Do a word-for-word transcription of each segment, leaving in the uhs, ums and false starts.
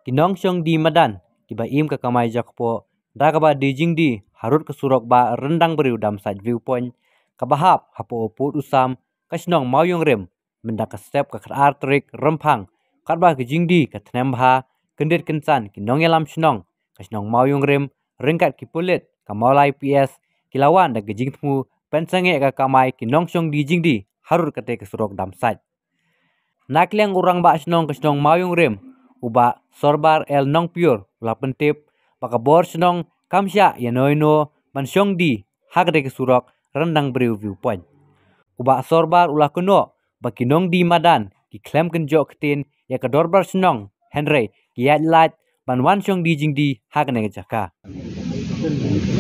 ki nongshong die madan kiba im ka kamai jakpoh da kaba die jingdie harud ka surok ba Ryndang Briew Damsait Viewpoint kaba hap hapoh u pud u sam ka shnong Mawïungrim mynta ka step ka khatar tarik Rymphang, katba ka jingdie ka thnem bha kyndit kynsan ki nongïalam shnong ka shnong Mawïungrim ryngkat ki pulit ka Mawlai P S ki la wan da ka jingthmu pynsangeh ka kamai ki nongshong die jingdie harud katei ka surok Damsait. Na ka liang u rangbah shnong ka shnong Mawïungrim, u Bah Sorbar L Nongpior, u la pyntip ba ka bor shnong kam shah ïano ïano ban shong die ha katei ka surok Ryndang Briew Viewpoint. U Bah Sorbar u la kynnoh ba ki nongdie madan ki khlem kynjoh ktien ïa ka dorbar shnong, hynrei ki ïaid lait ban wan shong die jingdie ha kane ka jaka.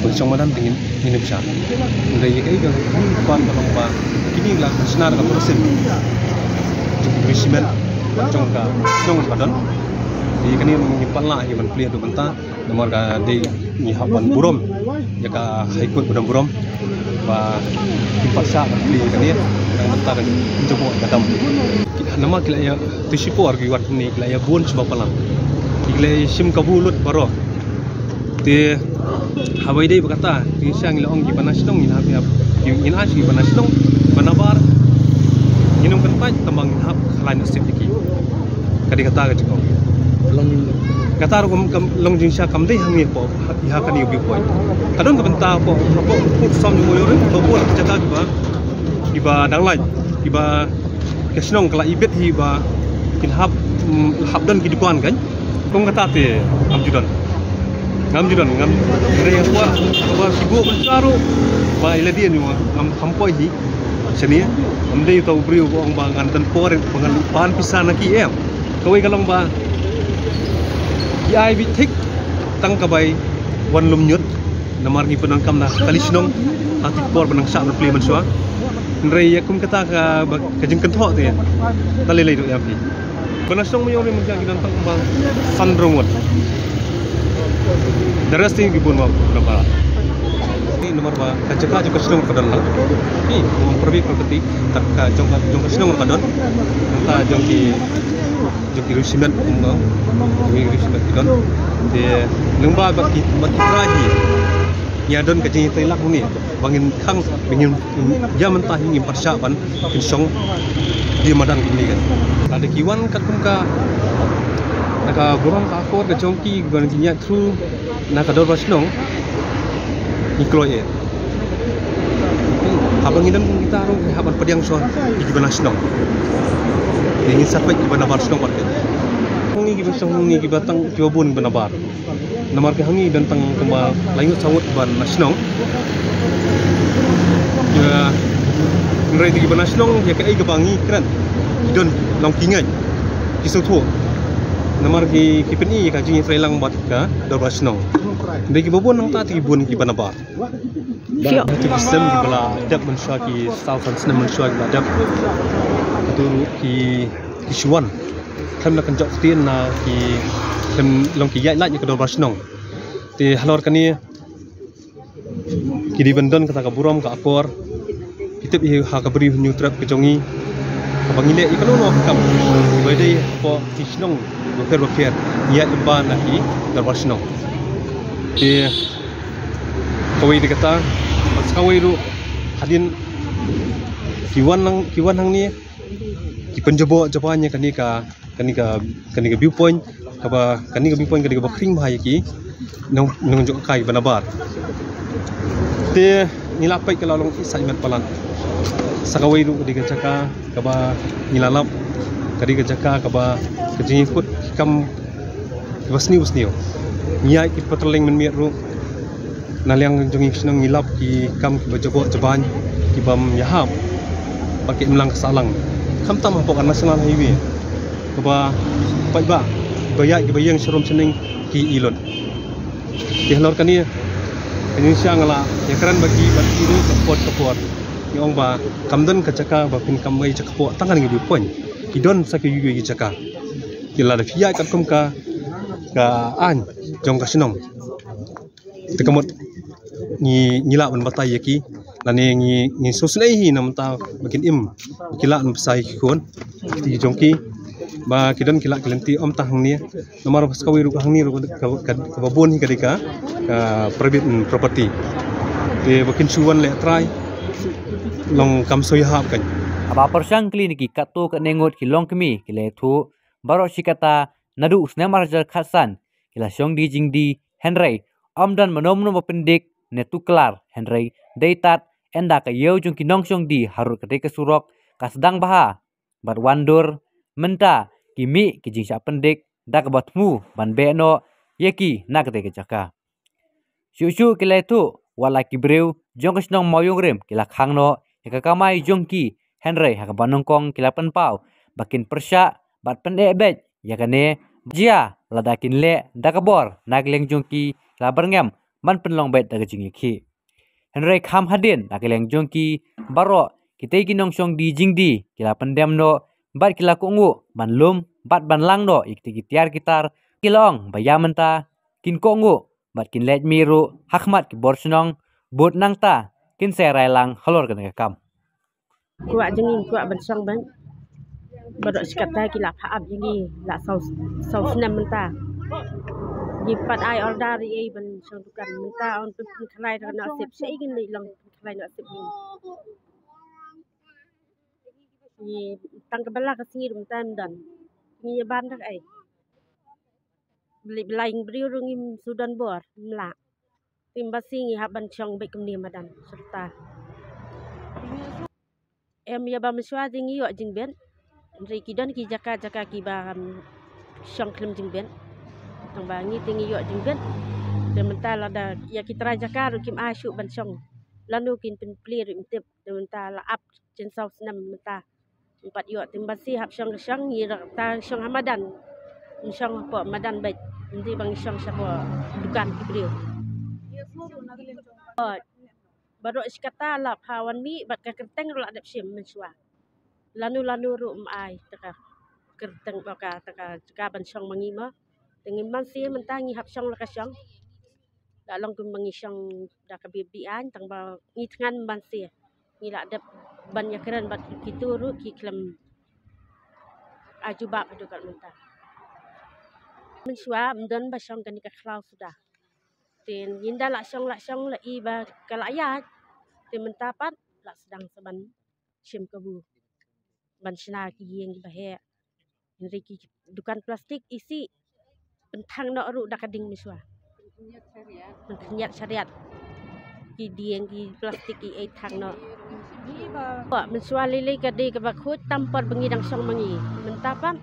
Ban shong madan te ngin, ngin ym shah. Hynrei ïa kaei ka ban ka long ba kine la ka shna da ka pyrshah jong ka regiment, jong ka shnong ka don. Te kane ngim pat lah hi ban plie haduh mynta. Namar ka dei ngi hap ban burom ïa ka High Court ba don burom ba kim pat shah ban plie ïa kane, tang mynta ka jingbuh ka dam. Namar ki la ïa, te shipor ki wat ne ki la ïa bun shibun palat, ki la ïa shim kabu lut baroh. Te haba ïadei bad kata, te sha ngi la ong kiba na shnong ngin hap ïa, ngin ai sha kiba na shnong ban nabar. Ngin ym kyntait tang ba ngin hap khlaiñ nasib ïa ki. Ka dei kata ka jingong. Long kata ruh kam, kam long jingshisha, kam dei hangne hapoh, ha kane ka viewpoint. Ka don ka bynta hapoh, hapoh pud sam jong u ïoh ri, hapoh pud jaka kiba, kiba dang lait, kiba ka shnong ka la ibit hi ba kin hap, mm, hap don ki dukan kan. Kum kata te ngam ju don. Ngam ju don, ngam, hynrei hapoh, hapoh ki buh ban sha ruh ba ïa lade ngi ngam kham poi hi. Shane, ym dei uta u briew ba ong ba ngan don por ba ngan pan pisa na ki, em. Kawei ka long ba ki ai beit thik tang ka bai wan lum ñiut. Namar ngi pyndonkam na kali shnong ha ki por ba nang shah ban plie mynshuwa. Hynrei ïa kum kata ka, ba, ka jingkynthoh te, ta lei lei ruh ïa phi. Ba na shnong Mawïungrim mynta ki don tang ba san rong ngut. The rest ki bun ba, ba, ba. Ni namar ba ka jaka jong ka shnong ka don lang. Ki, kum pyrbi ka kati, ka, ka jong ka, jong ka shnong ka don. Ka jong ki, jong ki regiment, kum ba, jong ki regiment ki don. Te, lyngba ba ki, ba ki trai hi. Ïa don ka jingïatreilang ni, ba ngin khang, ba ngin, ïa mynta hi ngim pat shah ban pynshong die madan kumne kan. Lada ki wan katkum ka, na ka burom ka akor ka jong ki, ba ngin ïa through na ka dorbar shnong, ngi kloi eh. Haba ngi don kum kita ruh, haba pdiang shuwa, ki ba na shnong. Ngi sat peit ki ba na bar shnong pat. Ngi ki ba shnong, ngi ki ba tang, ki ba bun ba na bar. Namar ka hangne don tang kumba lai ngut saw ngut ban na shnong. Ïa, hynrei te ki ba na shnong, ïa kaei kaba ngi kren, ki don long ki ngeit, ki sngewthuh. Namar ki, ki pyni ïa ka jingïatreilang bad ka dorbar shnong. Hynrei ki ba bun nangta te ki bun ki ba na bar. Ïa. Te ki sem ki ba la dep mynshuwa, ki saw san snem mynshuwa ki ba la dep. Te ki, ki shu wan. Khlem la kynjoh ktien na ki, khlem long ki ïaid lait ïa ka dorbar shnong. Te halor kane ki dei ban don kata ka burom ka akor. Ki tip hi ha ka Bri u Hynñiewtrep ka jong ngi. Haba ngi leh ïa kano kano ka kam, ba dei hapoh ki shnong bapher bapher, ngi ïaid lyngba na ki dorbar shnong. Te kawei dei kata, bad sa kawei ruh hadien ki wan lang, ki wan hangne, ki pynjaboh jaban ïa kane ka, kane ka, kane ka viewpoint, kaba, kane ka viewpoint ka dei kaba khring bha ïa ki nong, nong jong ka kai ba na bar. Te ngi la peit ka la long excitement palat. Sa kawei ruh ka dei ka jaka kaba ngi la lap, ka dei ka jaka kaba ka jingïakut ki kam kiba sniew sniew. Ngi ïaid ki patrolling mynmiet ruh. Na liang jong ngi ki shnong ngi lap ki kam kiba jaboh jaban, kibym ïahap bad ki imlang ka sahlang. Khamtam hapoh ka National Highway kaba paidbah, kiba ïaid kiba ïeng sharum shaneng ki ïeh lut. Te halor kane ka jingshisha nga la ïakren bad ki, bad ki ruh ka por ka por. Ngi ong ba kam don ka jaka ba phin kam wei jaka hapoh tang kane ka viewpoint. Ki don sa kiwei kiwei ki jaka. Ki lada phi ïaid katkum ka, ka aiñ jong ka shnong. Te ka mut ngi, ngi lah ban batai ïa ki, lane ngi, ngi sngewsynei hi na mynta ba kin im, ba ki lah ban pynshai ïa ki khun, ki jong ki. Ba ki don ki lah ki lynti ym tang hangne. Namar ba sa kawei ruh hangne ruh ka, ka, kaba bun hi ka dei ka, ka private, mm, property. Te ba kin shu wan leh trai long kam soi hap kan. Haba pyrshang kylli na ki katto katne ngut ki longkmie ki la ïathuh baroh shi katta naduh u snem ar hajar khatsan ki la shong die jingdie, hynrei ym don mano mano ba pyndik ne tuklar, hynrei dei tad ynda ka ïew jong ki nongshong die harud ka dei ka surok ka sdang bha bad wan dur, mynta ki mih ki jingshah pyndik da kaba thmu ban beh noh ïa ki na katei ka jaka. Shuh shuh ki la ïathuh wat la ki briew jong ka shnong Mawïong Rim ki la khang noh ïa ka kamai jong ki, hynrei ha kaba nyngkong ki la pynpaw ba kin pyrshah bad pyneh beit ïa kane, jia lada kin leh da ka bor na ka liang jong ki, ki la byrngem ban pynlong beit da ka jingïakhih. Hynrei kham hadien na ka liang jong ki baroh, kitei ki nongshong die jingdie ki la pyndem noh bad ki la kohnguh ban lum bad ban lang noh ïa kitei ki tiar ki tar. Ki la ong ba ïa mynta kin kohnguh bad kin leit mih ruh ha khmat ki bor shnong, bud nangta kin sa rai lang halor kane ka kam. Kwah jong ngi, kwah ban shong ban. Baroh shi katta ki la phah ap jong ngi la saw, saw snem mynta. Ngi pat ai order ïa ban shong dukan mynta, ong pyn, pynkhlaiñ da ka Nohsip, shaei kin leit long pynkhlaiñ Nohsip ngi. Ngi tang kaba la ka sngi ruh mynta ym don. Ngi ïa ban da kaei? Beli belain briew ruh ngim shu don bor, ym lah. Te mynba shi ngi hap ban shong beit kumne madan syrta. Em, ïa ba mynshuwa te ngi ïoh jingbit. Hynrei ki don ki jaka jaka kiba, um, shong khlem jingbit. Tang ba ngi te ngi ïoh jingbit. Te mynta lada ïa ki trai jaka ruh kim ai shuh ban shong, lano kin pynplie ruh ym tip. Te mynta la ap jin saw snem mynta. Ngi pat ïoh te mynba shi hap shong ka shong, ngi ruh ta shong ha madan. Ngi shong hapoh madan beit. Ym dei ba ngi shong shapoh dukan ki briew. Oh, baroh shi katta la pha wan mih bad ka kyrteng ruh la dep shim mynshuwa. Lano lano ruh ym ai ta ka kyrteng ba ka, ta ka jaka ban shong ma ngi mo. Te ngim banse mynta ngi hap shong la ka shong. La long kumba ngi shong da ka bieit bieit, tang ba ngi thngan ym banse. Ngi la dep ban ïakren bad kito ruh ki khlem ai jubab haduh kat mynta. Mynshuwa ym don ba shong kane ka khlaw suda. Te ngi ynda la shong, la shong, la i ba ka la ïaid. Te mynta pat la sdang sa ban shim kabu ban shna ki ïing kiba heh. Hynrei ki dukan plastik isih pynthang noh ruh da ka ding mynshuwa. Pynkhynñiat shariat. Ki dieng ki plastik ki ei thang noh. Ba mynshuwa lei lei ka dei kaba khuid tam por ba ngi dang shong ma ngi. Mynta pat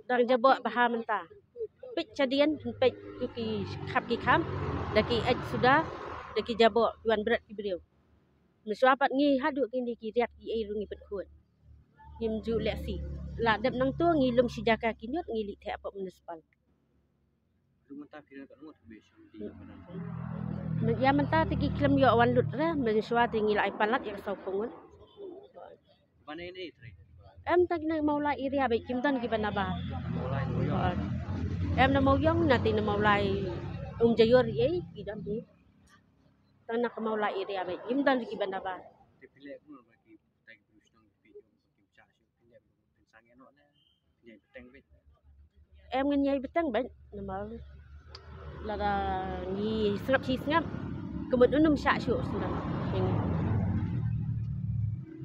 dang jaboh bha mynta. Peit shadien, peit tu ki khap ki kham da ki eit suda, da ki jaboh ki wan bret ki briew. Mynshuwa pat ngi haduh kine ki riat ki ei ruh ngi pynkhuid. Ngim ju leh shi. La dep nangto ngi lum shi jaka ki ñiut ngi leit theh hapoh municipal. Ïa mynta te ki khlem ïoh wan lut re, mynshuwa te ngi la ai palat ïa ka sawphew ngut. Em, tang na Mawlai area beit, kim don kiba nabar. Em, na Mawïong na te na Mawlai Umjaiur ei ki don hi. Tang na ka Mawlai area beit, kim don kiba nabar. Em, ngin ïai bteng beit namar lada ngi sngap shi sngap, ka mut un ym shah shuh sngap.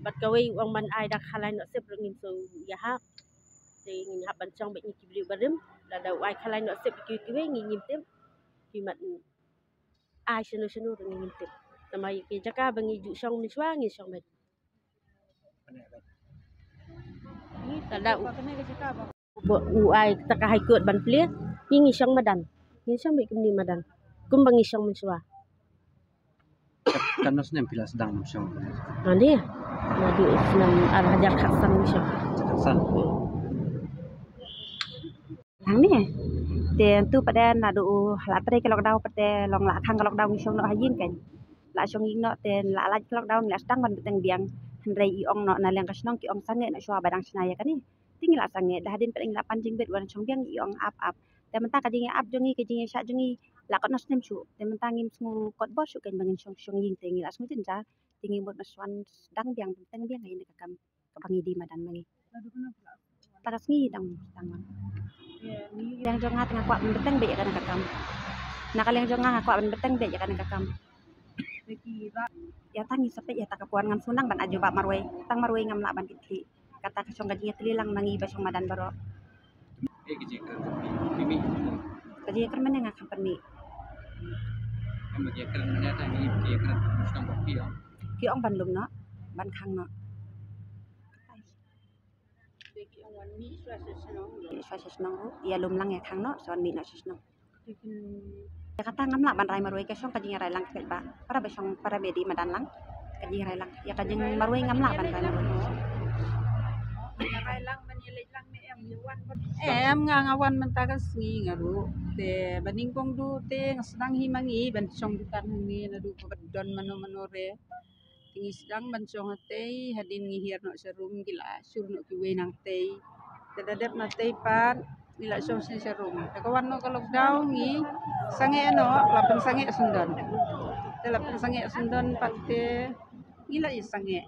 Bad kawei u ong ban ai da ka khalai Nohsip ruh ngim shu ïahap. Te ngin hap ban shong beit ngi ki briew barim, lada u ai khalai Nohsip kiwei kiwei ngi ngim tip. Ki mat ai shano shano ruh ngi ngim tip. Tangba ïa ki jaka ba ngi ju shong mynshuwa ngi shong beit. Lada u, ba u ai ta ka High Court ban plie, ngi ngi shong madan. Ngi shong beit kumne madan. Kumba ngi shong mynshuwa. Katno snem phi la sdang ban shong? Ani, naduh snem ar hajar khatsan ngi shong. Khatsan. Hangne. Te ntu pat de naduh u la trei ka lockdown pat de long la khang ka lockdown ngi shong noh ha ïing kan. La shong ïing noh te la lait ka lockdown ngi la sdang ban bteng biang. Hynrei i ong noh na liang ka shnong ki ong sangeh noh shuwa ba dang shna ïa kane. Te ngi la sangeh, da hadien pat ngi la pan jingbit wan shong biang i ong ap ap. Te mynta ka jingïa ap jong ngi, ka jingïa shah jong ngi la katno snem shuh. Te mynta ngim sngew kot bor shuh kan ba ngin shong shong ïing te ngi la sngew jynjar. Te ngi mut ban shu wan sdang biang, bteng biang ïa kane ka kam kaba ngi die madan ma ngi. Ta ka sngi dang tang. Liang jong nga te nga kwah ban bteng beit ïa kane ka kam. Na ka liang jong nga nga kwah ban bteng beit ïa kane ka kam. Ïa tang ngi sa peit ïa ta ka por ngam sngewdang ban ai jubab marwei. Tang marwei ngam lah ban kit khlieh. Kata ka shong ka jingïatylli lang ma ngi ba shong madan baroh. Eh, ka jingkren ka pynmih. Ka jingkren mynne nga kham pynmih. Em, ka jingkren mynne ta ngi ka jingkren shnong ba phi ong. Ki ong ban lum noh, ban khang noh. Mih shuwa sha shnong ruh, ïa lum lang ïa khang noh, shu wan mih noh sha shnong. Ïa kata ngam lah ban rai marwei, ka shong ka jingïarai lang ka peit ba para ba shong para ba dei madan lang. Ka jingïarai lang. Ïa ka jingmarwei ngam lah ban rai marwei. Em, nga nga wan mynta ka sngi nga ruh. Te ba nyngkong duh te nga sdang hi ma ngi ban shong dukan hangne naduh ba don mano mano re. Te ngi sdang ban shong hatei, hadien ngi hiar noh sha rum, ki la shur noh kiwei nangtei. Te da dep natei pat ngi la shong sha sha rum. Te ka wan noh ka lockdown ngi sangeh noh, la pynsangeh syndon. Te la pynsangeh syndon pat te ngi la ïa sangeh.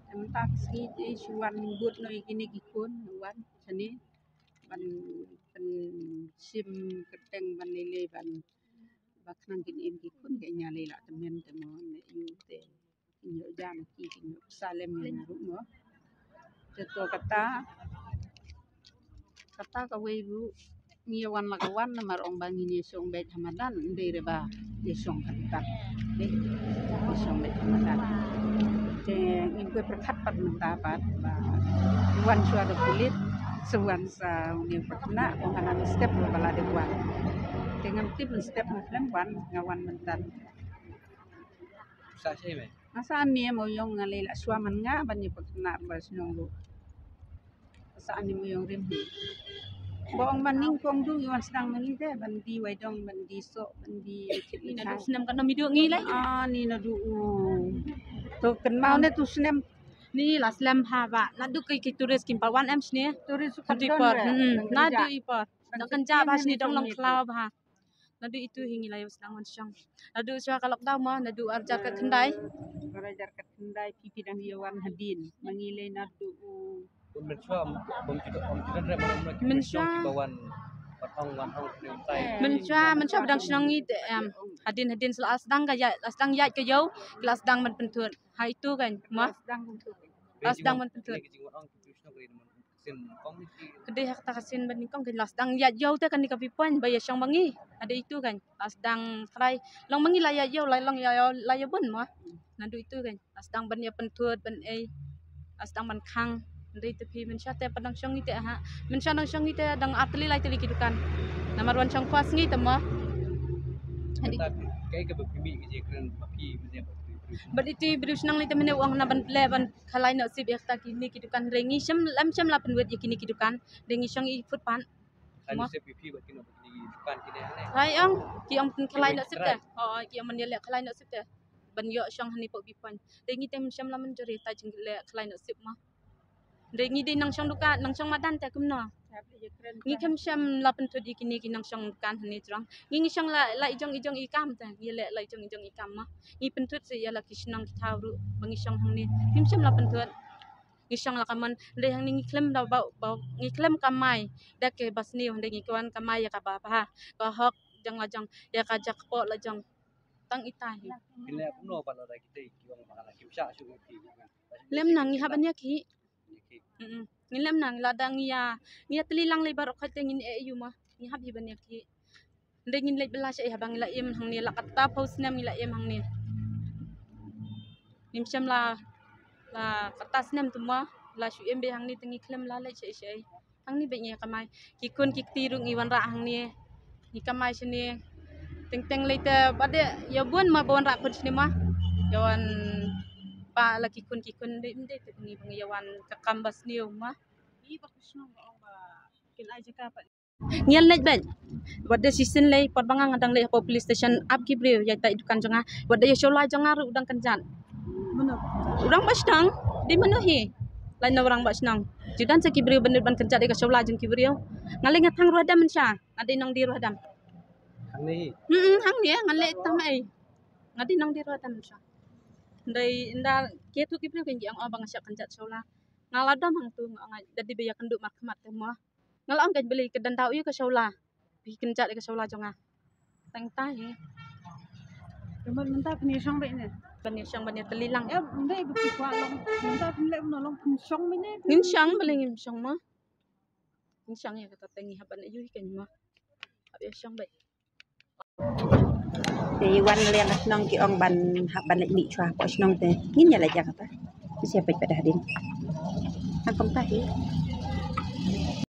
Te mynta ka sngi te shu wan bud noh ïa kine ki khun, wan shane ban pynshim kyrteng ban lei lei ban ba khnang kin im ki khun, ka ïa lei la tymmen te mo ne ïu te. Kin ïoh jam ki, kin ïoh pisa lem ïa nga ruh mo. Te to kata, kata kawei ruh ngi ïa wan la ka wan namar ong ba ngin ïa shong beit ha madan, ym dei re ba ïa shong kata. Dei, ïa shong beit ha madan. Te ngin poi pyrkhat pat mynta pat ba wan shuwa da pulit, sa wan sa une u parkhnang, ong hanan step ba la dep wan. Te ngam tip step nga khlem wan, nga wan mynta. Sa shei me? Nga sa ne mo ïong nga lei la shuwa man nga ban ïa parkhnang ba shnong ruh. Sa ne mo ïong rim hi. Ba ong ban nyngkong duh ngi wan sdang ma ngi te ban die waidong, ban die soh, ban die chit ni. Naduh snem ka nom i duh ngi lei. Ah, ni naduh u. To kynmaw ne tu snem. Ni la slem ha ba. Naduh ki, ki tourist kim pat wan em shane. Tourist kan di don por. Hmm, naduh i por. Dang kynja ba shane dang long khlaw ba. Naduh itu hi ngi la ïa sdang wan shong. Naduh shuwa ka lockdown mo, naduh ar hajar khatkhyndai. Ar hajar khatkhyndai phi phi dang ïa wan hadien. Ma ngi lei naduh u. Mynshuwa, mynshuwa, mynshuwa ba dang shnong ngi te em. Hadien hadien sa la sdang ka ïaid, la sdang ïaid ka ïew, la sdang ban pynthut. Ha itu kan mo. La sdang ban pynthut. Ka dei ha kata ka sien ba nyngkong kan la sdang ïaid ïew te kane ka viewpoint ba ïa shong ba ngi. Hadien itu kan la sdang trai long ba ngi la ïaid ïew, la long ïa, la ïa bun mo. Naduh itu kan la sdang ban ïa pynthut ban ei. La sdang ban khang. Dei te phi mynshuwa te pat dang shong ngi te ha. Mynshuwa dang shong ngi te dang ar tylli lai tylli ki dukan. Namar wan shong first ngi te mo. Bad iti briew shnong lei te mynne u ong na ban pynleh ban khalai noh sip ïa kata kine ki dukan, hynrei ngi shem, lem shem la pynwit ïa kine ki dukan, hynrei ngi shong i footpath. Mo. Hai ong ki ong pynkhalai noh sip te. Oh, ki ong ban ïaleh khalai noh sip te. Ban ïoh shong hangne poh viewpoint. Hynrei ngi te shem la mynjur ïa kata jingleh khalai noh sip mo. Hynrei ngi dei nongshong dukan, nongshong madan te kumno. Ngi khlem shem la pynthut ïa kine ki nongshong dukan hangne jrong. Ngi ngi shong la, la i jong i jong i kam te, ngi leh la i jong i jong i kam mo. Ngi pynthut sa ïa la ki shnong ki thaw ruh ba ngi shong hangne. Ngim shem la pynthut. Ngi shong la ka mon, hynrei hangne ngi khlem da ba, ba, ngi khlem kamai da kaba sniew, hynrei ngi kwah kamai ïa kaba bha, ka hok jong la jong, ïa ka jaka kpoh la jong. Tang itai hi. Lem nang ngi hap ban ïa ki. Mm-mm. Ngi lem nang la dang ïa, ngi ïa tylli lang lei baroh khoit te ngin eh ïa u ma. Ngi hap hi ban ïa ki. Hynrei ngin leit bylla sha ei haba ngi la im hangne la kata phew snem ngi la im hangne. Ngim shem la, la kata snem tu ma la shu im beit hangne te ngi khlem la leit sha ei sha ei. Hangne beit ngi kamai. Ki khun ki kti ruh ngi wanrah hangne. Ngi kamai shane. Teng teng lei te ba dei ïa bun ma ba wanrah khun shane ma. Ïa wan ba la ki khun ki khun dei ym dei te ngi ba ngi ïa wan ka kam ba sniew ma. Ngi ïa leit beit. Wat da shisien lei, pat ba nga nga dang leit hapoh police station ap ki briew ïa tai dukan jong nga. Wat da ïa shawla jong nga ruh dang kynjat. U rangbah shnong, dei mano hi? Lai na u rangbah shnong. Ju don sa ki briew ban nud ban kynjat ïa ka shawla jong ki briew. Nga lei nga thang ruh hadam mynsha. Nga dei nongdie ruh hadam. Hangne hi. Hmm, hangne nga leit tang ei. Nga dei nongdie ruh hadam mynsha. Ndai nda ki tu ki briew kan ki ong o ba nga shah kynjat shawla. Nga la dom hangtu nga ong da dei ba ïa kynduh markhmat te mo. Nga la ong kan beli ka dang dau ïa ka shawla. Phi kynjat ïa ka shawla jong nga. Tang ta hi. Kumba mynta phi shong bad ne? Ban ïa shong ban ïa tylli lang. Em, ym dei ba phi kwah long. Mynta phi leh ban long phi shong bad ne? Ngin shong bad ne ngin shong mo. Ngin shong ïa kata tang hi hap ban ïa hi kan mo. Hap ïa shong bad. Te wan leng ka shnong ki ong ban hap ban leit mih shuwa hapoh shnong te. Ngin ïa leit ïa kata. Ki sia peit pat da hadien. Hangkum ta hi.